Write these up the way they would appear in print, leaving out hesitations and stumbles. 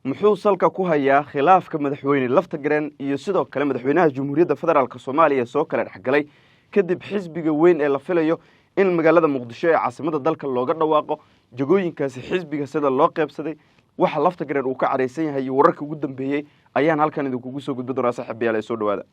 Muxuu salka ku hayaa khilaafka madaxweyne Laftagareen iyo sidoo kale madaxweynaha Jamhuuriyadda Federaalk Soomaaliya soo kala dhexgalay kadib xisbiga weyn ee la filayo in magaalada Muqdisho ee caasimada dalka looga dhawaaqo? Jagooyinkaasi xisbiga sida loo qeybsaday, waxa Laftagareen uu ka cadhaysan yahay iyo wararka ugu dambeeyey ayaan halkan idinkugu soo gudbi doonaa. Saaxiibayaal, ee soo dhawaada.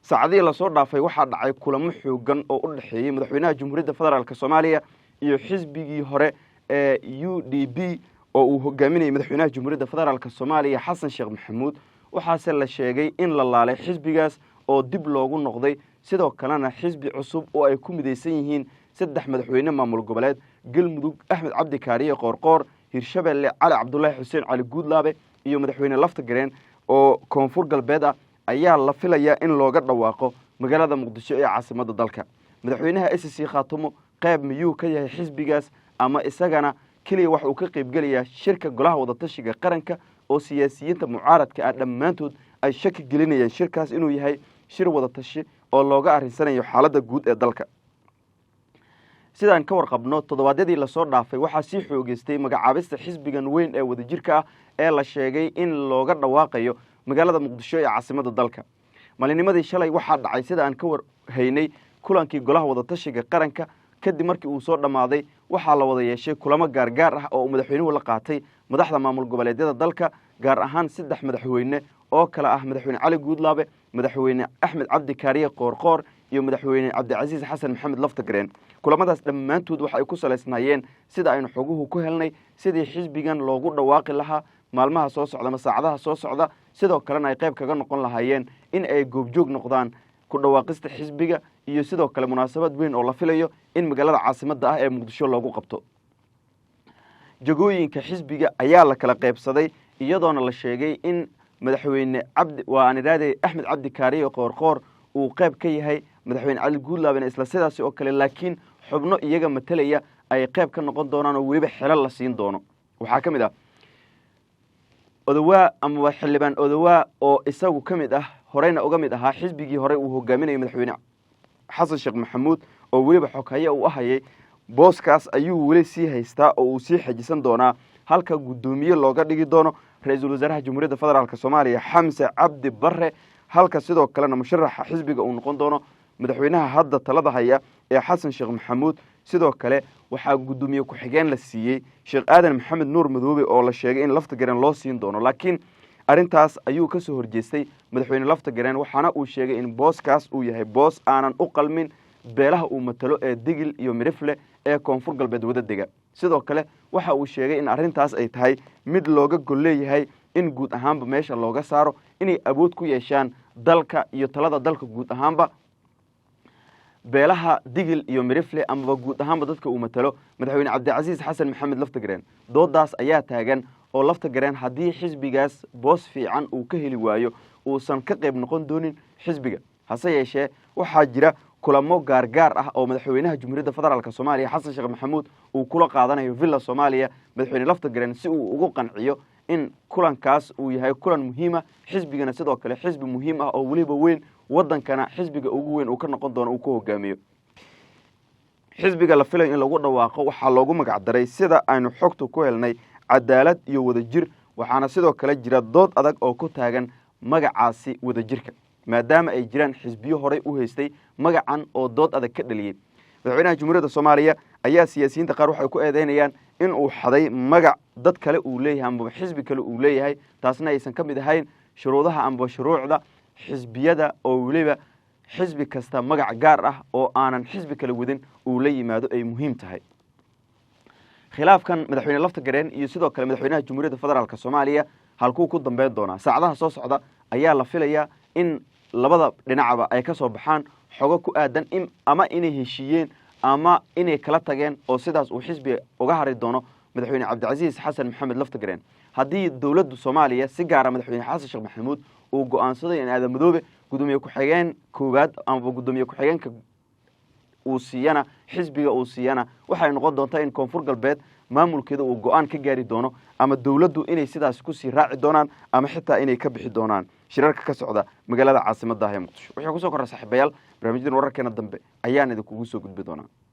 Saacadihii lasoo dhaafay waxaa dhacay kulamo xoogan oo u dhexeeyey madaxweynaha Jamhuuriyadda Federaalk Soomaaliya iyo xisbigii hore ee UDP oo uu hogaaminayay madaxweynaha Jamhuuriyadda Federaalk Soomaaliya, Xasan Sheekh Maxamuud. Waxaase la sheegay in la laalay xisbigaas oo dib loogu noqday, sidoo kalena xisbi cusub oo ay ku midaysan yihiin saddex madaxweyne maamul goboleed: Galmudug, Axmed Cabdi Kaariye Qoorqoor, Hirshabelle, Cali Cabdulaahi Xuseen Cali Guudlaabe, iyo madaxweyne Laftagareen oo Koonfur Galbeed ah, ayaa la filayaa in looga dhawaaqo magaalada Muqdisho ee caasimadda dalka. Madaxweynaha SSC Khaatumo qayb miyuu ka yahay xisbigaas, ama isagana keliya waxa uu ka qaybgelayaa shirka Golaha Wadatashiga Qaranka, oo siyaasiyiinta mucaaradka ah dhammaantood ay shaki gelinayaan shirkaas inuu yahay shir wadatashi oo looga arrinsanayo xaaladda guud ee dalka? Sidaan ka warqabno, toddobaadyadii lasoo dhaafay waxaa sii xoogeystay magacaabista xisbigan weyn ee wadajirka ah ee la sheegay in looga dhawaaqayo magaalada Muqdisho ee caasimadda dalka. Maalinimadii shalay waxaa dhacay, sida aan ka war haynay, kulankii Golaha Wadatashiga Qaranka. Kadib markii uu soo dhammaaday, waxaa la wada yeeshay kulamo gaargaar ah oo uu madaxweynuhu la qaatay madaxda maamul goboleedyada dalka, gaar ahaan saddex madaxweyne oo kale ah madaxweyne Cali Guudlaabe, madaxweyne Axmed Cabdi Kaariye Qoorqoor iyo madaxweyne Cabdicasiis Xasan Maxamed Laftagareen. Kulamadaas dhammaantood waxa ay ku salaysnaayeen, sida aynu xoguhu ku helnay, sidii xisbigan loogu dhawaaqi lahaa maalmaha soo socda ama saacadaha soo socda, sidoo kalena ay qayb kaga noqon lahaayeen in ay goobjoog noqdaan ku dhawaaqista xisbiga iyo sidoo kale munaasabad weyn oo la filayo in magaalada caasimadda ah ee Muqdisho loogu qabto. Jagooyinka xisbiga ayaa la kala qaybsaday, iyadoona la sheegay in madaxweyne Cabdi, waa aan idhaahday, Axmed Cabdi Kaariye Qoorqoor uu qayb ka yahay, madaxweyne Cali Guudlaabena isla sidaasi oo kale, laakiin xubno iyaga matalaya ay qayb ka noqon doonaan oo weliba xelo la siin doono. Waxaa ka mid ah Odowaa amaba xildhibaan Odowaa oo isagu ka mid ah, horeyna uga mid ahaa xisbigii horey uu hogaaminayay madaxweyne Xasan Sheekh Maxamuud, oo weliba xoghaye uu ahayay. Booskaas ayuu weli sii haystaa oo uu sii xejisan doonaa, halka guddoomiye looga dhigi doono ra-iisul wasaaraha Jamhuuriyadda Federaalk Soomaaliya, Xamse Cabdi Barre, halka sidoo kalena musharaxa xisbiga uu noqon doono madaxweynaha hadda talada haya ee Xasan Sheekh Maxamuud. Sidoo kale waxaa guddoomiye ku-xigeen la siiyey Sheekh Aadan Maxamed Nuur Madoobe, oo la sheegay in Laftagareen loo siin doono, laakiin arrintaas ayuu ka soo horjeestay madaxweyne Laftagareen, waxaana uu sheegay in booskaas uu yahay boos aanan u qalmin beelaha uu matalo ee Digil iyo Mirifle ee Koonfur Galbeed wada dega. Sidoo kale waxa uu sheegay in arrintaas ay tahay mid looga gol leeyahay in guud ahaanba meesha looga saaro inay awood ku yeeshaan dalka iyo talada dalka guud ahaanba beelaha Digil iyo Mirifle amaba guud ahaanba dadka uu matalo madaxweyne Cabdicasiis Xasan Maxamed Laftagareen. Doodaas ayaa taagan oo Laftagareen haddii xisbigaas boos fiican uu ka heli waayo uusan ka qayb noqon doonin xisbiga. Hase yeeshee waxaa jira kulamo gaargaar ah oo madaxweynaha Jamhuuriyadda Federaalk Soomaaliya, Xasan Sheekh Maxamuud, uu kula qaadanayo Villa Soomaaliya madaxweyne Laftagareen, si uu ugu qanciyo in kulankaas uu yahay kulan muhiima, xisbigana sidoo kale xisbi muhiim ah oo weliba weyn, waddankana xisbiga ugu weyn uu ka noqon doono uu ku hogaamiyo. Xisbiga la filayo in lagu dhawaaqo waxaa loogu magacdaray, sida aynu xogta ku helnay, Cadaalad iyo Wadajir. Waxaana sidoo kale jira dood adag oo ku taagan magacaasi wadajirka, maadaama ay jiraan xisbiyo horey u haystay magacan oo dood adag ka dhaliyey. Madaxweynaha Jamhuuriyadda Soomaaliya ayaa siyaasiyiinta qaar waxay ku eedeynayaan in uu xaday magac dad kale uu leeyahay amaba xisbi kale uu leeyahay, taasna aysan ka mid ahayn shuruudaha amaba shuruucda xisbiyada, oo weliba xisbi kasta magac gaar ah oo aanan xisbi kale wadin uu la yimaado ay muhiim tahay. Khilaafkan madaxweyne Laftagareen iyo sidoo kale madaxweynaha Jamhuuriyadda Federaalk Soomaaliya halkuu ku dambeyn doonaa? Saacadaha soo socda ayaa la filayaa in labada dhinacba ay ka soo baxaan xogo ku aadan in ama inay heshiiyeen ama inay kala tageen, oo sidaas uu xisbiga uga hari doono madaxweyne Cabdicasiis Xasan Maxamed Laftagareen. Haddii dowladda Soomaaliya, si gaara madaxweyne Xasan Sheekh Maxamuud, uu go-aansaday in Aadan Madoobe gudoomiye ku-xigeen koowaad amaba gudoomiye ku-xigeenka uu siiyana, xisbiga uu siiyana, waxay noqon doontaa in Koonfur Galbeed maamulkeeda uu go-aan ka gaari doono, ama dowladdu inay sidaas kusii raaci doonaan ama xitaa inay ka bixi doonaan shirarka ka socda magaalada caasimadda ah ee Muqdisho. Wuxuu kusoo korra, saaxiibayaal, barnaamijyadan wararkeena dambe ayaan idinkugu soo gudbi doonaa.